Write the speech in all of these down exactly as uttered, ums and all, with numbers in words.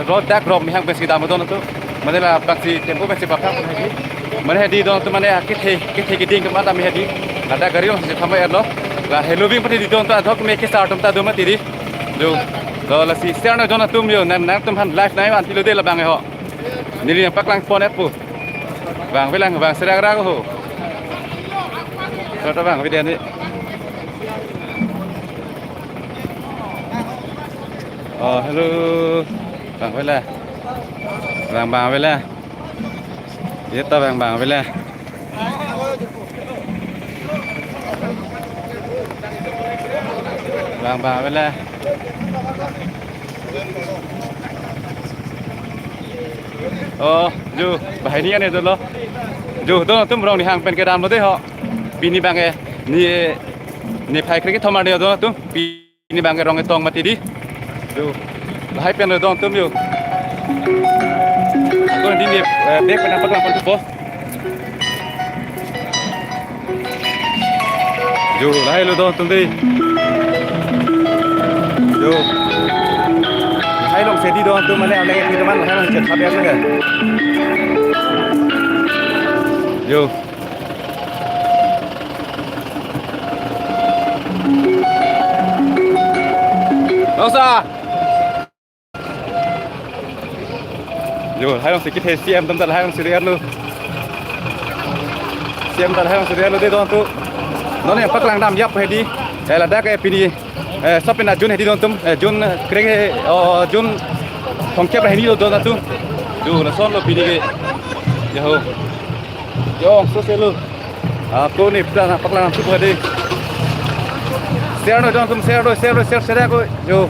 Road dak rong nihang pensi dam don atum. Mane labangsi tempo pensi paphak hedi. Mane hedi don atum mane kethe kethe keding kemat ami hedi. Ladak gari alongsi thamai erlo. La heloving pati di don atum adhok me kesar atum ta do mati di. Jo. Lo lasi share noi don atum jo. Nang nangtumphan live nai van pilo de labang ho. Neli nangpaklang pon et pu. Bang avelang bang serak rak ho. Kota bang video ni. Oh, hello. Bang avelang. Bang bang avelang. Ita bang bang avelang. Bang bang avelang. Oh, jo, banghini ane dolo. Jo, don atum rong nihang pen kedamlo de ho. Pini bang e, ni, ni phai kre kethom arni don atum. Pini bang e rong etong mati di. Jo, lahai penlo don atum jo. Ako di ni, eh, bag pen nangpaklang pon thupo. Jo, lahai lo don atum di. Jo. Lahai alongsi di don atum mane aleng itu teman lahai alongsi chat sabi aja. Jo. Dosa. Jo, lahai alongsi kethe C M atum ta lahai alongsi riar lo. C M ta lahai alongsi riar lo de don atum. Non nangpaklang dam yap hedi. Eh, ladak eh pini, eh, sop pen a June hedi don atum. Eh, June, eh, kreng, eh, oh, June thomkep ra hini lo don atum. Jo, lason lo pini ke. Ya ho. Jo, so selo. Ako ni pita nangpaklang thupo de. Share noi don atum, share noi, share noi, share, share ako. Jo.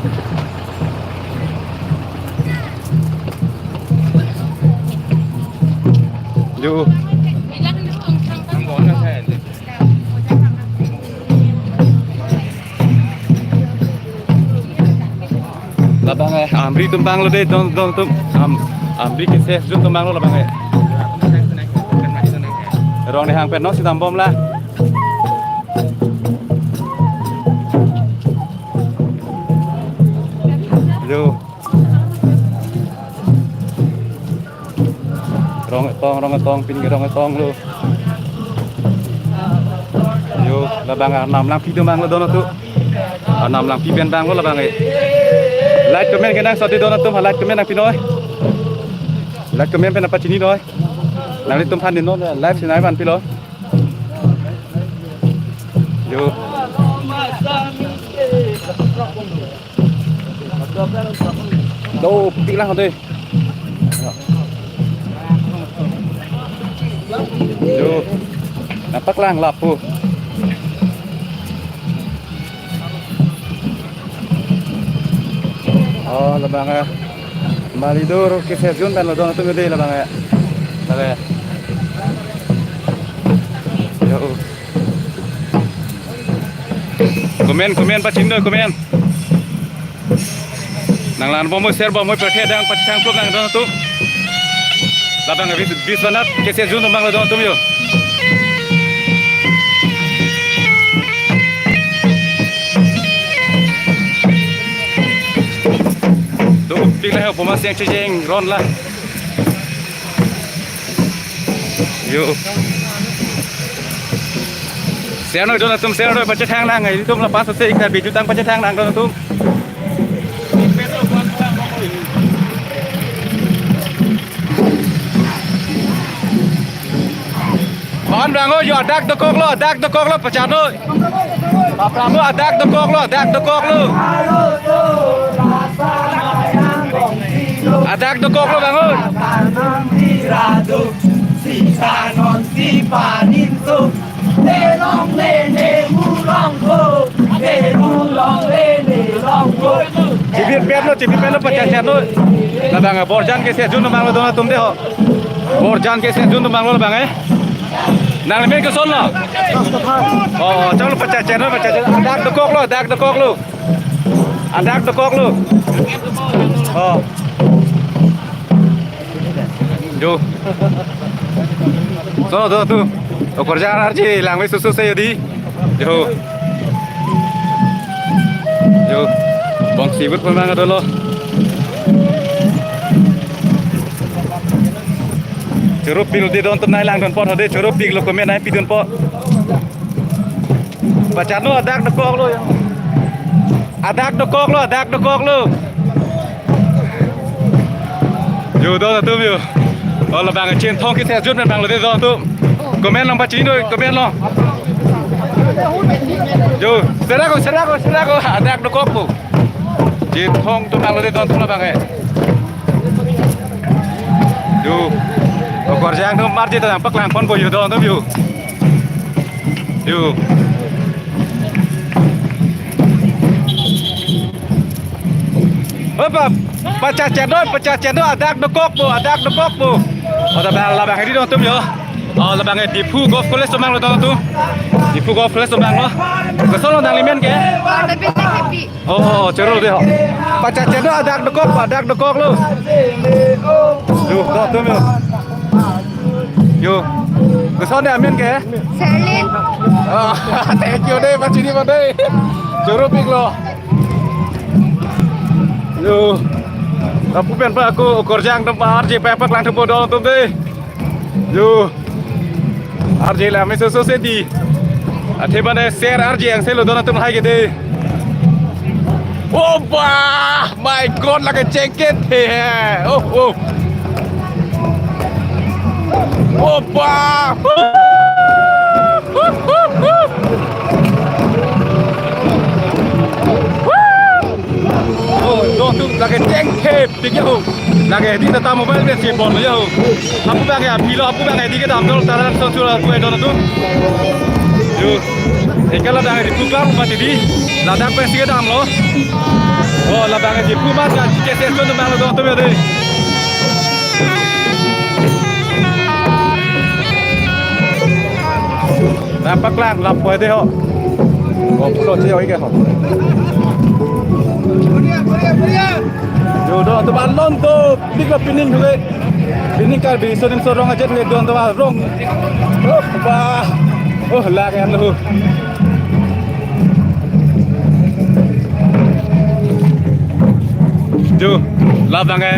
Jo. Labang eh, Amri atum vanglo de don don atum. Am, Amri ke se jun atum vanglo labang eh. Rong nihang pen non si dambom la. Jo. Rong etong, rong etong, pini rong etong lo. Jo, labang arnam langpi atum vanglo don atum. Arnam langpi pen vanglo labang eh. Like comment kenangsot di don atum, like comment nangpi noi. Like comment pen nangpachini noi. Nanglitumphan di non live si nai van pilo. Jo. Do, pik lang de. Jo. Nangpaklang lapu. Oh, labang eh. Malidur ke se jun pen lo don atum de labang eh. Labang eh. Jo. Comment, comment, pachini noi, comment. Nanglang bomnoi, share bomnoi, perte dang pachang klop nang don atum. Labang bis, Biswanath ke se jun atum vanglo don atum jo. Dopik la ho, poma siang chejeng ron la. Jo. Share noi don atum, share noi, pachethang nang, ilitum la pas se ikta biju tang pachethang nang don atum. Ban bang o, jo adak dokoklo, adak dokoklo, pachanoi. Bapra mo, adak dokoklo, adak dokoklo. Adak dokoklo bang o. Chibir pet lo, chibir pet lo, pachachar lo. Labang, Borjan ke se jun atum vanglo don atum de ho. Borjan ke se jun atum vanglo labang eh. Nangli men koson lo? Oh, chalo pachachar lo, pachachar. Adak dokoklo, adak dokoklo. Adak dokoklo. Oh. Jo. So, do tu. Okorja arji langme susu se yodi. Jo. Jo. Bongsi but pemang dolo. Choro pik lo dei, don atum nanglang dunpo ho dei, choro pik lo, comment nangpidunpo. Pacharno, adak dokoklo. Adak dokoklo, adak dokoklo. Yo, don atum yo. Oh, labang Chinthong ke sejun pen vanglo dei don atum. Comment nangpachini noi, comment lo. Yo, serako, serako, serako. Adak dokokpo. Chinthong atum vanglo dei don atum labang ke. Yo. Okorjang atum marji ta nangpaklangponpo yo don atum yo. Yo. Hopa, pachacharno, pachacharno, adak dokokpo, adak dokokpo. Oh, labang, labang hedi don atum yo. Oh, labang ke Diphu Golf Course atum vanglo don atum. Diphu Golf Course atum vanglo. Kosonlo nangli men ke? Warna bilik happy. Oh, oh, choro dei ho. Pachacharno, adak dokokpo, adak dokoklo. Yo, don atum yo. Yo. Koson dei amen ke? Serlin. Oh, thank you dei, pachini ma dei. Choro pik lo. Yo. Lapu pen pa ako Okorjang atum pa R J pa paklang thupo don atum dei. Yo. R J la meso so se di. Athe mane ser R J angse lo don atum hai ke dei. Oh bah, my God, lake chengkethe. Oh, oh. Oh bah. Oh, don atum lake chengkethe. Tik ya ho. Lake di tata mobile pen si bon ya ho. Hapu bang ya, pilo hapu bang ya, di kedam dol taran son sura kue don atum. Yo. Eka labang di pukar mati di. Ladak pen si kedamlo. Oh, labang di puma sa ke se son bang lo don atum ya dei. Nangpaklang lapu dei ho. Oh, pulo che oi ke ho. Yo, don atum alon to, pik lo pining dule. Pining Karbi Riso Nimso Rong Aje dule don atum arong. Oh, bah. Oh, lake an lo. Yo, labang ke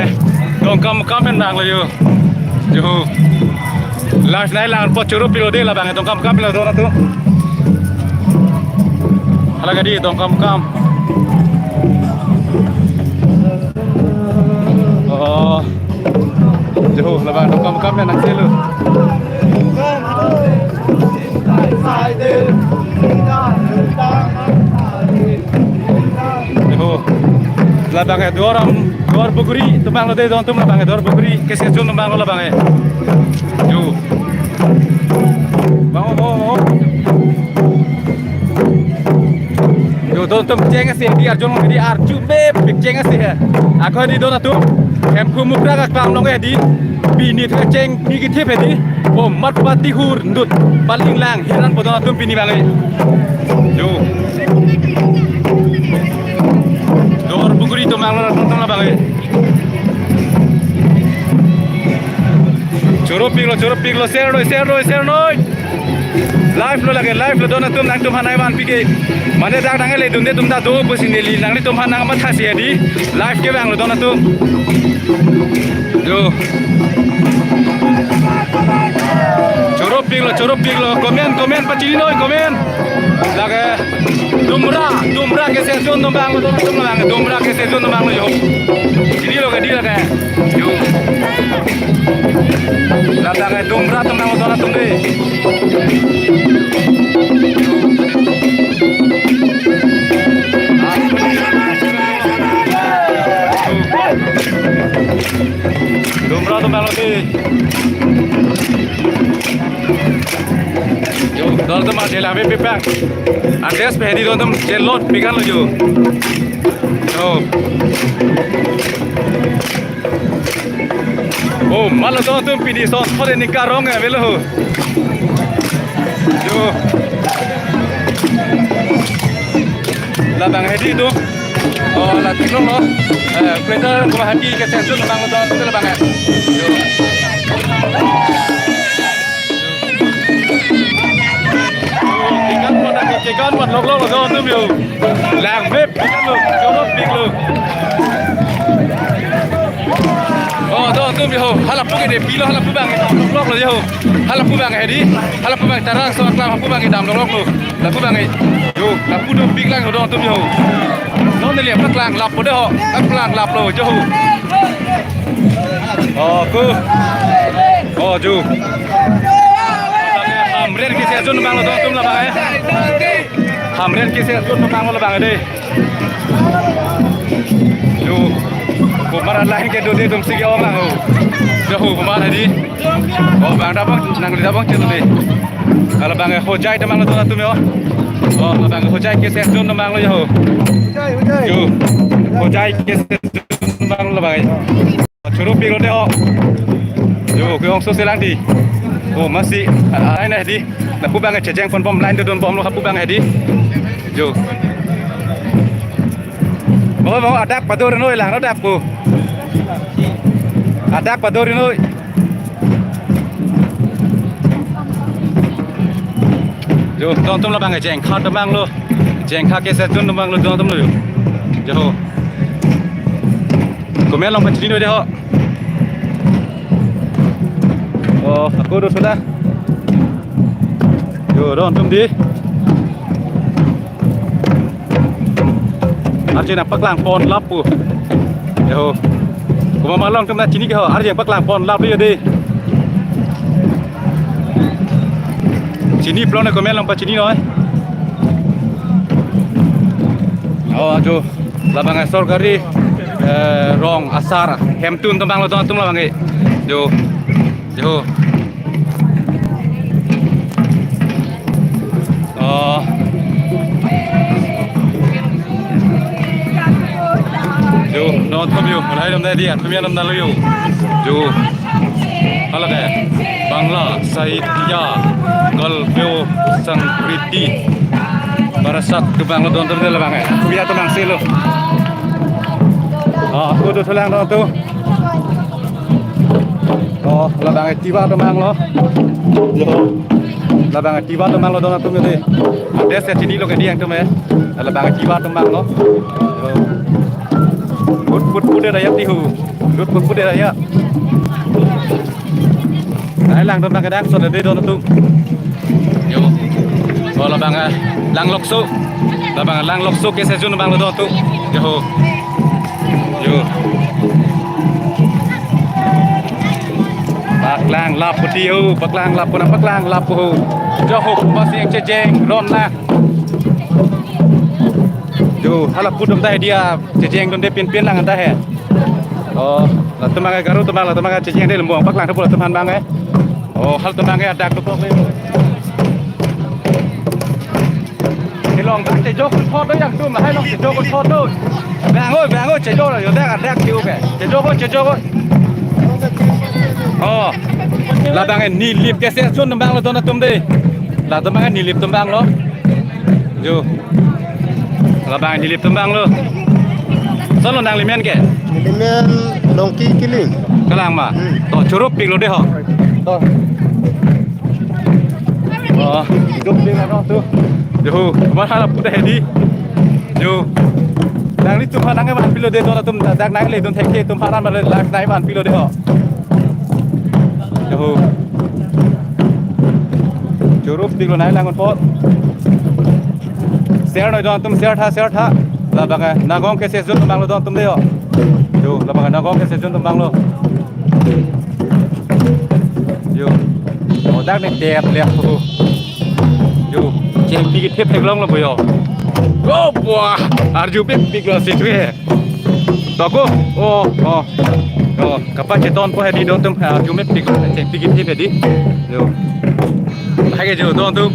Dongkamukam pen vanglo yo. Yo. Live nanglang po, choro pik lo dei, labang Dongkamukam lo don atum. Hala ke dei Dongkamukam. Oh. Yo, labang Dongkamukam ya nang selo. Yo. Labang ke Duar, Duar Buguri atum vanglo dei don atum, labang ke Duar Buguri ke se chun atum vanglo labang ke. Yo. Bang, oh, oh, oh. Yo, don atum cheng ase di arjun di arju me pik cheng ase he. Ako di don atum. Hem khumukra ka klam long he di. Pini thek cheng pik ithip he di. Oh, mat pati hur ndut. Paling lang hiran po don atum pini bang he. Yo. Duar Buguri atum vanglo don atum labang he. Choro pik lo, choro pik lo, share noi, share noi, share noi. Live lo lake, live lo don atum, nangtum aphan nangvanpi ke. Mane dak nangle dunde atum ta do pusi neli nanglitum aphan nangmatha si di. Live ke vanglo don atum. Yo. Choro pik lo, choro pik lo, comment, comment, pachini noi, comment. Lake Dumra, Dumra ke se chun atum vanglo don atum labang, Dumra ke se chun atum vanglo yo. Di lo ke, di lo ke. Yo. Labang ke Dumra atum vanglo don atum dei. Dumra atum vanglo dei. Yo, don atum arje la me pipak. Ades pe di don atum je lot pikan lo yo. Yo. Oh, mat lo don atum pini son thore ni karong ya velo. Yo. Labang hedi tu. Oh, la tiklong lo. Eh, Greater Guwahati ke se chun atum vanglo don atum labang ya. Yo. Kekan mat, kekan mat lok lok lo don atum yo. Lang me pikan lo, choro pik lo. Oh, don Tum yo, hala pu ke de pilo, hala pu abang dam doklok lo yo. Hala pu abang hedi, hala pu abang Tarangso aklam hala pu abang dam doklok lo. Lapu abang yo, lapu dopik lang ho don atum yo. Non neli paklang lap po de ho, paklang lap lo yo. Oh, ku. Oh, ju. Hamren ke sejun abang lo don atum labang eh. Hamren ke sejun abang lo labang de. Yo, komat lain ke dode atum si ke-ong lang ho. Yo, komat hedi. Oh, abang dapang, nangli dapang chelo de. Hala abang hojai atum abang lo don atum yo. Oh, abang hojai ke sejun abang lo yo. Hojai, hojai. Yo, hojai ke sejun abang lo abang. Choro pik lo de ho. Yo, ke-ongso selang di. Oh, masi. Ai na di. Lapu abang chejeng ponbom line dodunbom lo lapu abang hedi. Yo. Bo, bo, adak pador noi lang, adak ko. Adak pador noi. Yo, don atum labang jengkha atum abang lo. Jengkha ke sejun atum abang lo don atum lo yo. Yo. Komat along pachini noi de ho. Oh, ako do sudah. Yo, don atum di. Arje nangpaklang pon lap po. Yo. Komat ma along atum nangchini ke ho. Arje nangpaklang pon lap lo yo de. Chini pulo ne komat along pachini noi. Oh, ajo. Labang sorkari, eh, rong asar hemtun atum abang lo don atum labang eh. Yo. Yo. Oh. Yo, don atum yo, mulai dam dia, atum ya dam dalu yo. Yo. Hala ke, Bangla, Sahitya, Kalpyo, Sanskriti, Parasat atum abang lo don atum labang eh. Atum ya atum nangsi lo. Oh, aku tu selang don atum. Oh, labang Tiwa atum abang lo. Yo. Labang Tiwa atum abang lo don atum yo de. Ades ya chini lo ke diang atum eh. Labang Tiwa atum abang lo. Yo. Put put put de ya tihu. Put put put de ya. Nai lang don abang kedang so de don atum. Yo. Oh, labang, eh, Langlokso. Labang Langlokso ke sejun abang lo don atum. Yo. Yo. Paklang lap po ti ho, paklang lap po na, paklang lap po ho. Jo ho, pasi yang chejeng, ron na. Yo, hala pu atum ta dia, chejeng don de pinpin lang ta he. Oh, latum abang Garo atum abang, latum abang chejeng de lembong paklang thapo latum aphan abang eh. Oh, hal atum abang adak dokok le. Helong dak chejok photo yang atum, hai long chejok photo. Bang oi, bang oi, chejok lo, yo dak, dak kiu ke. Chejok oi, chejok oi. Oh, labang eh Nilip ke sejun abang lo don atum de. Latum abang eh Nilip atum abang lo. Yo. Labang Nilip atum abang lo. Son lo nangli men ke? Neli men Longki Kiling. Kalang ma. Hmm. To choro pik lo de ho. To. Oh, hidup de na tu. Yo, mana hala pu de hedi. Yo. Nanglitum aphan nangvanpi lo de don atum, dak nangle don thekthe atum aphan nangvanpi lo de ho. Yo. Choro pik lo nai lang pot. Share noi don atum, share tha, share tha. Labang eh Nagaon ke sejun atum abang lo don atum de yo. Yo, labang eh Nagaon ke sejun atum abang lo. Yo. Oh, dak ne tep lep ho. Yo, chengpi kethep theklong lo bo yo. Oh, wah, arju pik pik lo si tu he. To ko, oh, oh, oh, kapachetonpo hedi don atum, ah, arju mepik, chengpi kethep hedi. Yo. Hai ke jo don atum.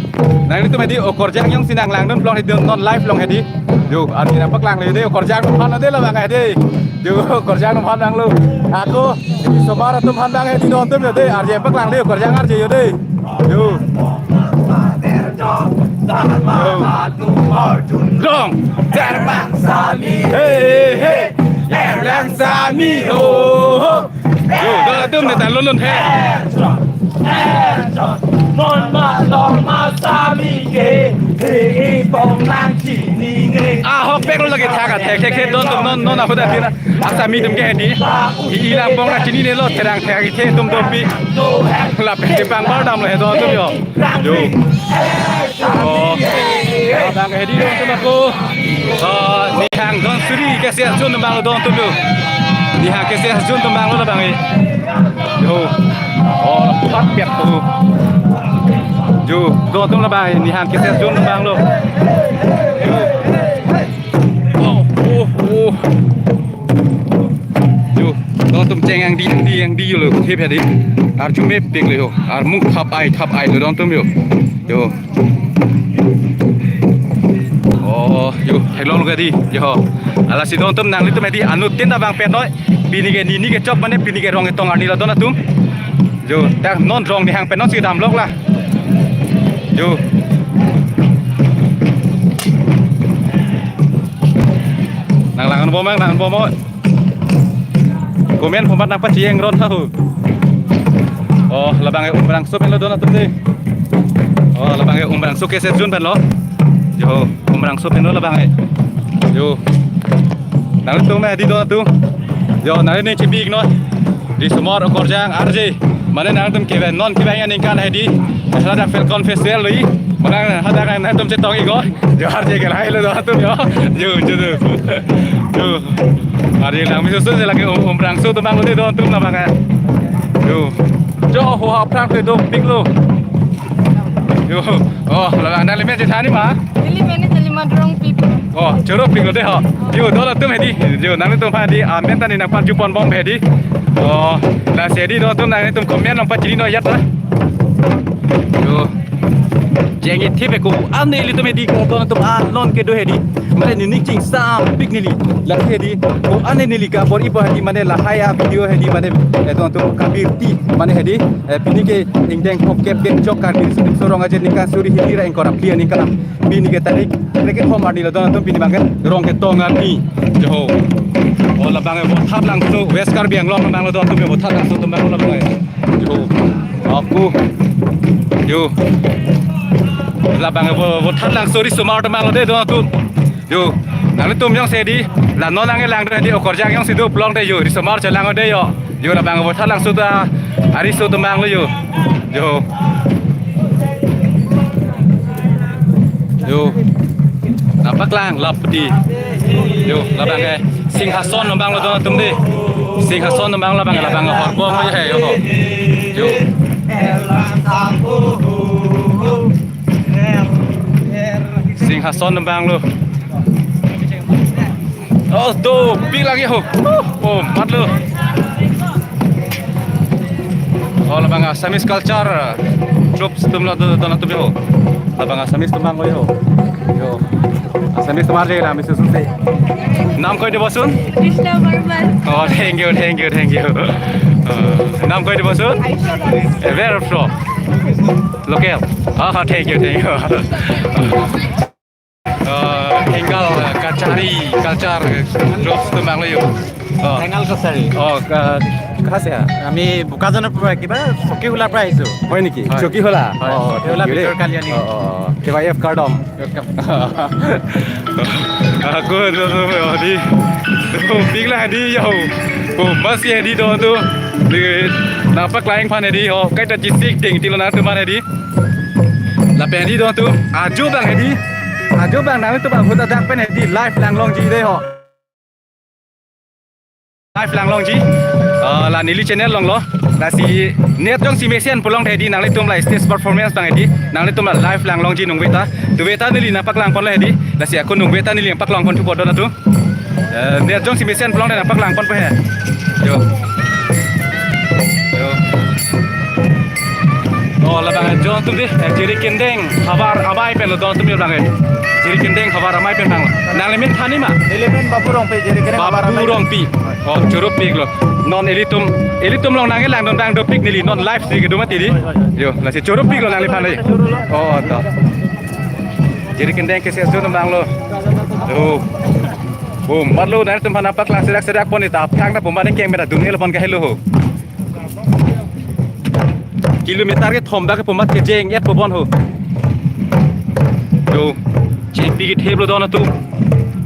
Nanglitum hedi, oh, Korjang jongsi nanglangdun along hedi, non live along hedi. Yo, arju nangpaklang le de, oh, Korjang atum aphan de labang hedi. Yo, Korjang atum aphan nang lo. Ako, Somar atum aphan abang hedi don atum yo de, arju paklang le, Korjang arju yo de. Yo. Yo. Dong. Hey, hey, hey. Erlang sami ho, ho. Yo, don atum ne ta lon lon he. Non malom asami ke, he pong nang chini nge. Ah, hok pek lo lagi thak athek thek thek don tum non non aku dah pina. Asami atum ke hedi. Hi ilang pong nang chini ne lo therang thek thek atum dopi. Lapen chepang bar dam lo he don tum yo. Yo. Oh. Abang ke hedi don tum ako. Oh, nihang don suri ke siar jun abang lo don tum yo. Nihang ke siar jun abang lo abang e. Yo. Oh, phat piak tu. Yo, don tum labang, nihang ke siar jun abang lo. Yo. Oh, oh, oh. Yo, don tum cheng angdi, angdi, angdi yo lo, thep hedi. Arju mepik lo yo. Armung thap ai, thap ai lo don tum yo. Yo. Oh, yo, theklong lo ke di, yo. Lasi don tum nanglitum hedi, anuttin ta bang pet noi. Pini ke nini ke chok mane, pini ke rong ketong arni lo don atum. Yo, dak non rong nihang pen non si dam lok la. Yo. Nang lang bom, nang lang bom. Komen format nang pacheng ron tha ho. Oh, labang e Umrangso pen lo don atum de. Oh, labang e Umrangso ke siar jun pen lo. Yo, Umrangso pen lo labang e. Yo. Nangtum hedi don atum. Yo, nang ne chibi igno. Risomar Okorjang arje. Mane nangtum kevang non kevang aningkan hedi. Hadak Falcon Festival lo i. Mane hadak nangtum chetong igo. Yo, arje ke lahai lo don atum yo. Yo, yo, yo. Yo. Arje lang miso so lagi um, Umrangso atum abang lo de don atum labang e. Yo. Jo ho ha prang ke dopik lo. Yo. Oh, labang nang limen chethani ma? Neli mene jali madrong pip. Oh, choro pik lo de ho. Yo, don atum hedi. Yo, nangtum hedi. Amen ta ne nang parju pon bom hedi. Oh, lasi hedi don atum nangtum comment nang pachini noi yat la. Yo. Jeng ithip ko ane ilitum hedi ko don atum anon kedo hedi. Mane nini chingsam pik neli. Lasi hedi. Ko ane neli kabor-ipo hedi mane lahai a video hedi mane, eh, don atum kabirti mane hedi. Eh, pini ke ingdeng phongkep ke chok Karbi Riso Nimso Rong Aje ningkan suri hini ra ingkoi ra phli aningkan. Pini ke tarik, tarik kethom arni lo don atum pini abang ke rong ketong arni. Yo. Oh, labang e Vothatlangso, West Karbi Anglong abang lo don atum Vothatlangso atum abang lo labang e. Yo. Aku. Yo. Labang e Vo-, Vothatlangso risomar atum abang lo de don atum. Yo. Nanglitum jongsi hedi, la non nang elang do hedi Okorjang jongsi do pulote yo, risomar chelang de yo. Yo, labang Vothatlangso ta ariso atum abang lo yo. Yo. Yo. Nangpaklang lapti. Yo, labang e Singhason abang lo don atum de. Singhason abang labang, labang horbong lo he yo. Yo. Singhason abang lo. Oh, dopik lagi ho. Oh, matlo. Oh, labang Assamese culture troop atum lo don atum yo. Labang Assamese atum abang lo yo. Yo. Assamese atum arje la miso suse. Nam koi de bosun? Krishna Barman. Oh, thank you, thank you, thank you. Uh, nam koi de bosun? Aisha Davis. Eh, where from? Local. Oh, thank you, thank you. Uh, Thengal, uh, Kachari, culture, uh, troop atum abang lo yo. Oh. Thengal Kachari. Oh, uh, kahan se hai? আমি বোকাজানৰ পৰা কিবা চকীহোলাৰ পৰা আহিছো। হয় নেকি? হয়। চকীহোলা? হয়, অ, চকীহোলা thank you দেই। ভিতৰত কালি আনি। অ, অ, অ। K Y F Kardom। Welcome। Ako, do, do, do, di. Do, pik la di, yo. Oh, mas ye di, do, do. Di, nangpaklang aphan di, oh, kaita chisik ding, tilo nangtum aphan di. Lapen di, do, do. Ajo abang di. Ajo abang nangtum ahut adak pen di, live langlongji de, ho. Live langlongji. Ah, la neli channel along lo. Lasi net jongsi mesen pulote di nanglitum la stage performance abang di. Nanglitum la live langlongji nungve ta. Dove ta neli nangpaklang ponlo di. Lasi ako nungve ta neli nangpaklang pon thupo don atum. Eh, net jongsi mesen pulote nangpaklang ponpo he. Yo. Yo. Oh, labang John atum di, eh, Jirikindeng havar amei pen lo don atum yo labang. Jirikindeng havar amei pen abang. Nangli men thani ma? Neli men Babu Rongpi, Jirikindeng havar amei. Babu Rongpi. Oh, choro pik lo. Non ilitum, ilitum along nangkelang don abang dopik neli, non live si kedo mati di. Yo, lasi choro pik lo nangliphan. Oh, to. Jirikindeng ke siar jun abang lo. Oh. Bom, matlo nanglitum aphan nangpaklang serak serak pon ta aphrang ta bom bani keng mera dun el pon kahelo ho. Kilometer kethom bak ke pu amat kejeng-et po bon ho. Jo, chengpi ketheplo don atum.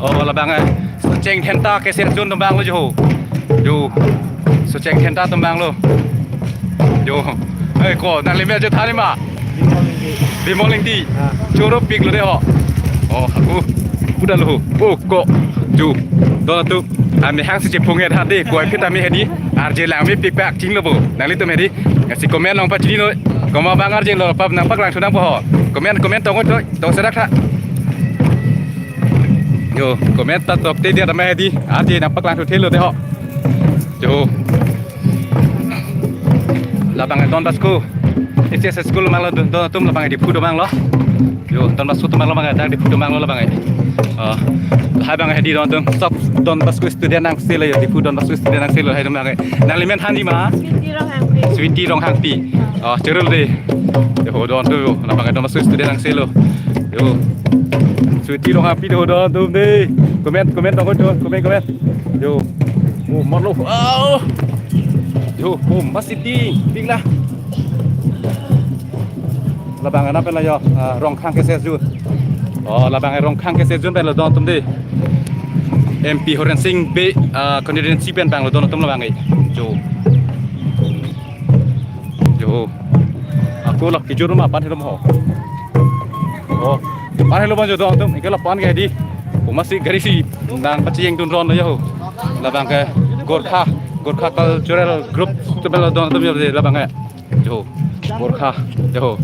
O, labang, eh, Socheng Dhenta Cassette Zone atum vanglo jo ho. Jo, Socheng Dhenta atum vanglo. Jo, eh, ko, nangli men chethan ma? Bimol Ingti. Ah. Choro piklo de ho. O, ako. Udah lo ho. O, ko. Jo, don atum. Ami hangsi chephung-et hadi, ko aphi tame hedi. Arje langme pikpak chinglo bo. Nanglitum hedi. Lasi comment along pachini noi. Komat abang arje lo pap nangpaklang thu nangpo ho. Comment, comment tong oi, tong serak tha. Jo, comment ta tokte dia tame hedi. Arje nangpaklang thu thelo de ho. Jo. Labang Don Bosco H S S School vanglo don, don atum, labang Diphu atum vanglo. Jo, Don Bosco atum vanglo, labang dak Diphu atum vanglo labang. Ah, lahai abang hedi don atum, sop Don Bosco student nangselo jo, Diphu Don Bosco student nangselo lahai atum abang. Nangli men than di ma? Sweety Ronghangpi. Sweety Ronghangpi. Ah, cherul de. Jo, don atum jo, labang Don Bosco student nangselo. Jo. Sweety Ronghangpi jo, don atum de. Comment, comment tong oi jo, comment, comment. Jo. O, motlo. Oh. Jo, o, masih di. Pik lah. Labang anam pen la jo, ah, Rongkhang Cassette Zone. O, labang Rongkhang Cassette Zone pen lo don atum de. M P Horen Sing Bey, ah, constituency pen vanglo don atum labang. Jo. Jo. Ako lak kijur ma pan helo ho. O, pan helo bon jo don atum, anke la pan ke hedi. O, masih gari si nangpacheng dun ronlo jo ho. Labang ke Gorkha, Gorkha Cultural Group atum lo don atum jo labang ke. Jo, Gorkha, jo.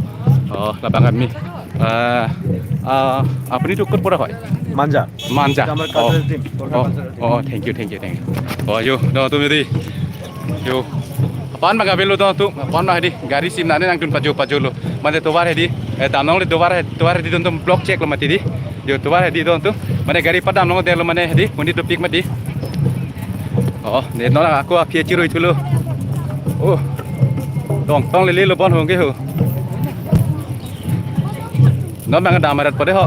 O, labang kami. Eh, eh, apni tu kur pura hoy? Manja. Manja. Manja. Oh. Cultural Team. Gorkha Oh, Cultural Team. Oh, thank you, thank you, thank you. Oh, jo, don atum hedi. Jo. Pan abang avelo don atum, pan abang hedi. Gari si nane nangdun pajo pajo lo. Mane tovar hedi. Eh, damlongle tovar he-, tovar hedi don atum block chek lo mati di. Jo, tovar hedi don atum. Mane gari padam longledetlo mane hedi. Monit dopik mati. Oh, ne non ako aphi chirui thulo. Oh. Tong tong lele lo bon hong ke ho. Non abang dam arat pade ho.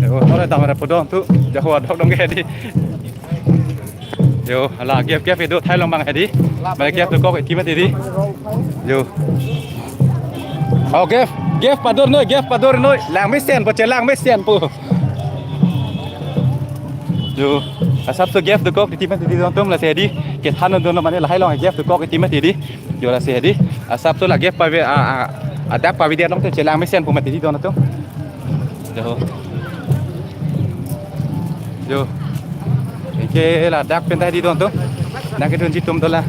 Yo, non dam arat pade ho tu, jaho adok dong ke di. Jo, hala gap gap do thailong abang hedi. Mane gap dokok iti mati di. Jo. Oh, gap, gap pador noi, gap pador noi. Lang mesen po, chelang mesen po. Jo, asapso gap dokok iti mati di don atum, lasi hedi. Kethan dun lo mane lahai along gap dokok iti mati di. Jo, lasi hedi. Asapso la gap pave, a, a, adak pavedet along te chelang mesen po mati di don atum. Jo. Jo. Anke ladak pen ta hedi don atum. Nangkedunji atum dola.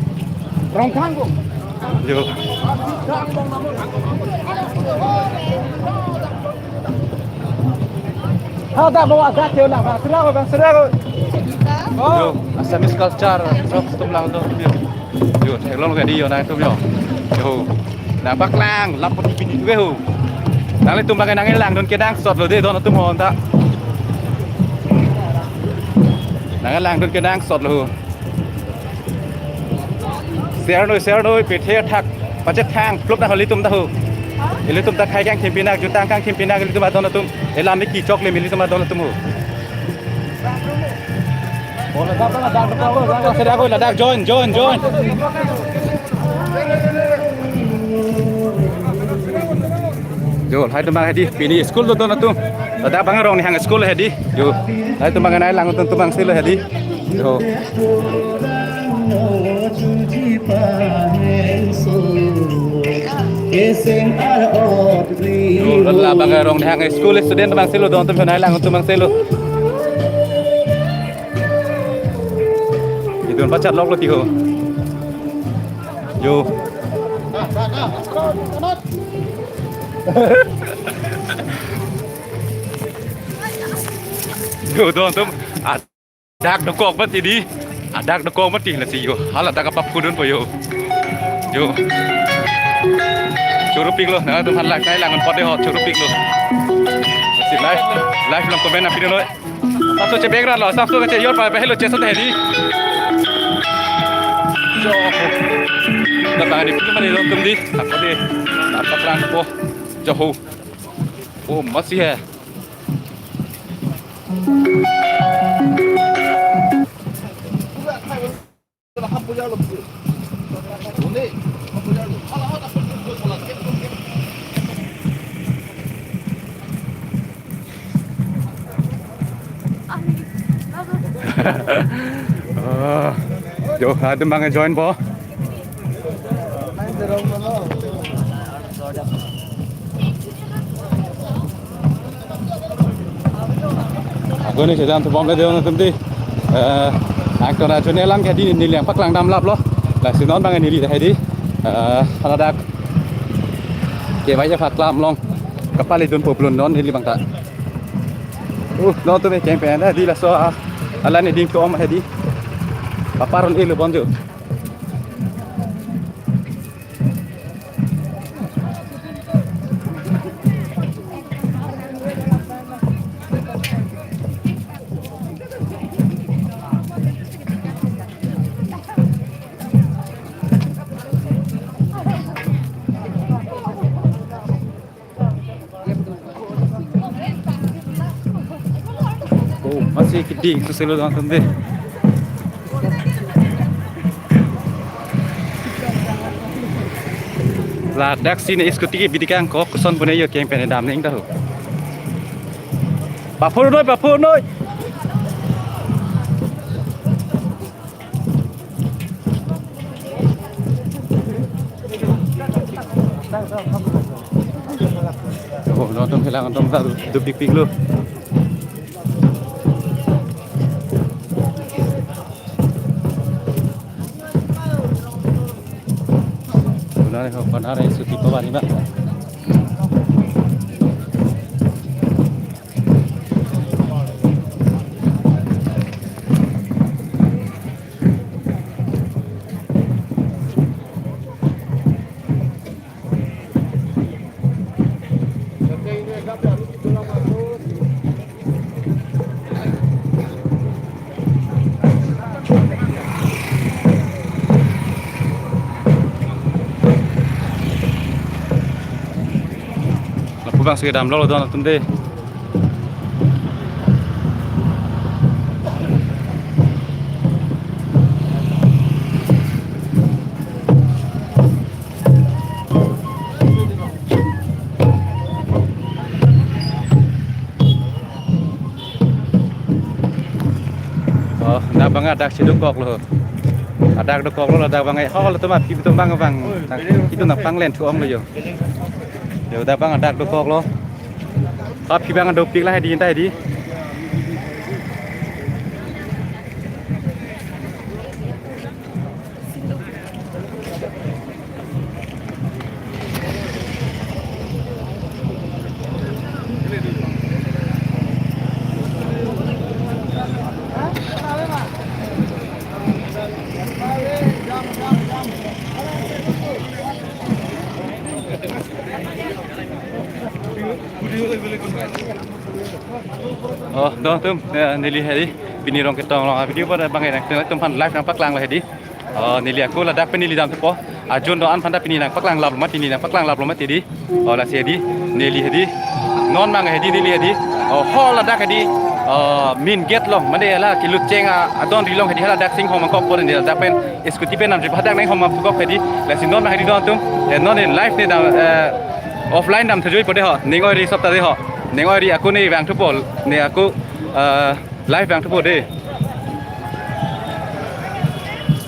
Rongkhang ko. Jo. Ada bawa dak yo lah, Bang Sera ko, Bang Sera ko. Jo, Assamese culture, rock atum lang don atum jo. Jo, theklong ke di jo nangtum jo. Jo. Nangpaklang, lapot pini tu ke ho. Nanglitum abang nangkelang dun kenangsot lo de don atum ho ta. Nangkelang dun kenangsot lo ho. Share noi, share noi, pethe thak. Pachet thang, plop na ho ilitum ta ho. Ilitum ta khai kangthim pinak, jutang kangthim pinak, ilitum adon atum. Elam ke chok le ilitum adon atum ho. Sera ko ladak join, join, join. Jo, lahai atum abang hedi, pini school do don atum. Ladak abang Rongnihang school hedi. Jo, lahai atum abang nai lang atum atum abang silo hedi. Jo. Jo, ladak abang Rongnihang school student abang silo don atum nai lang atum abang silo. Idun pachat lok lo ti ho. Jo. Jo, don atum. Adak dokok mati di. Adak dokok mati lasi jo. Hala dak apa kudun po jo. Jo. Choro piklo, nangtum han live nai lang pade ho, choro piklo. Si live, live along comment aphi noi. Asapso chebeng rat lo, asapso kachejor pa, pa helo chesot hedi. Jo. Ladak di pini mane don atum di. Apa di? Apa plan po? Jo ho. वो मसी है। Oh, yo, ada mang join po. Ako ni sedang tu bom le deu na tum di. Eh, angkona jone lang ke di neli nangpaklang damlaplo. Lasi non bang neli dah di. Eh, haladak kevai ja paklang long. Kapali dun poplun non neli bang ta. Uh, non tum keng pen di laso, ah, ala ni ding tu om hedi. Paparon ilu bonjo. Oh, masi keding tu selo dong tum de. Ladak si ne scooty ke bidi kangkok koson pune yo keng pen dam ning tahu. Paphor noi, paphor noi. Oh, nonton hilang nonton ta dupik pik lo. Benar ya, benar ya, suti pawani, Pak. Lapu bang si kedam lo don atum de. Oh, dak bang adak si dokok lo. Adak dokok lo, dak bang, eh, hol atum aphi atum bang bang. Dak itu nangpanglen thu-ong lo yo. Yo, dak bang adak dokok lo. Aphi bang dopik la hedi ta hedi. Oh, don atum, eh, neli hedi, pini rong ketong long video pada bang, eh, nangtum aphan live nangpaklang lo hedi. Oh, neli ako ladak pen neli dam thupo. Ajon do-an aphan ta pini nangpaklang lap lo mati, neli nangpaklang lap lo mati di. Oh, lasi hedi, neli hedi. Non bang hedi neli hedi. Oh, hol ladak hedi. Oh, main gate long, mane la kelut cheng a, adon ri long hedi, haladak singhom angkok pon neli ladak pen scooty pen namji hadak nanghom angkok hedi. Lasi non bang hedi don atum. Eh, non ne live ne dam, eh, offline dam thejoi pode ho. Ning oi ri sop ta de ho. Ning oi ri ako ne vang thupo. Ne ako, eh, live vang thupo de.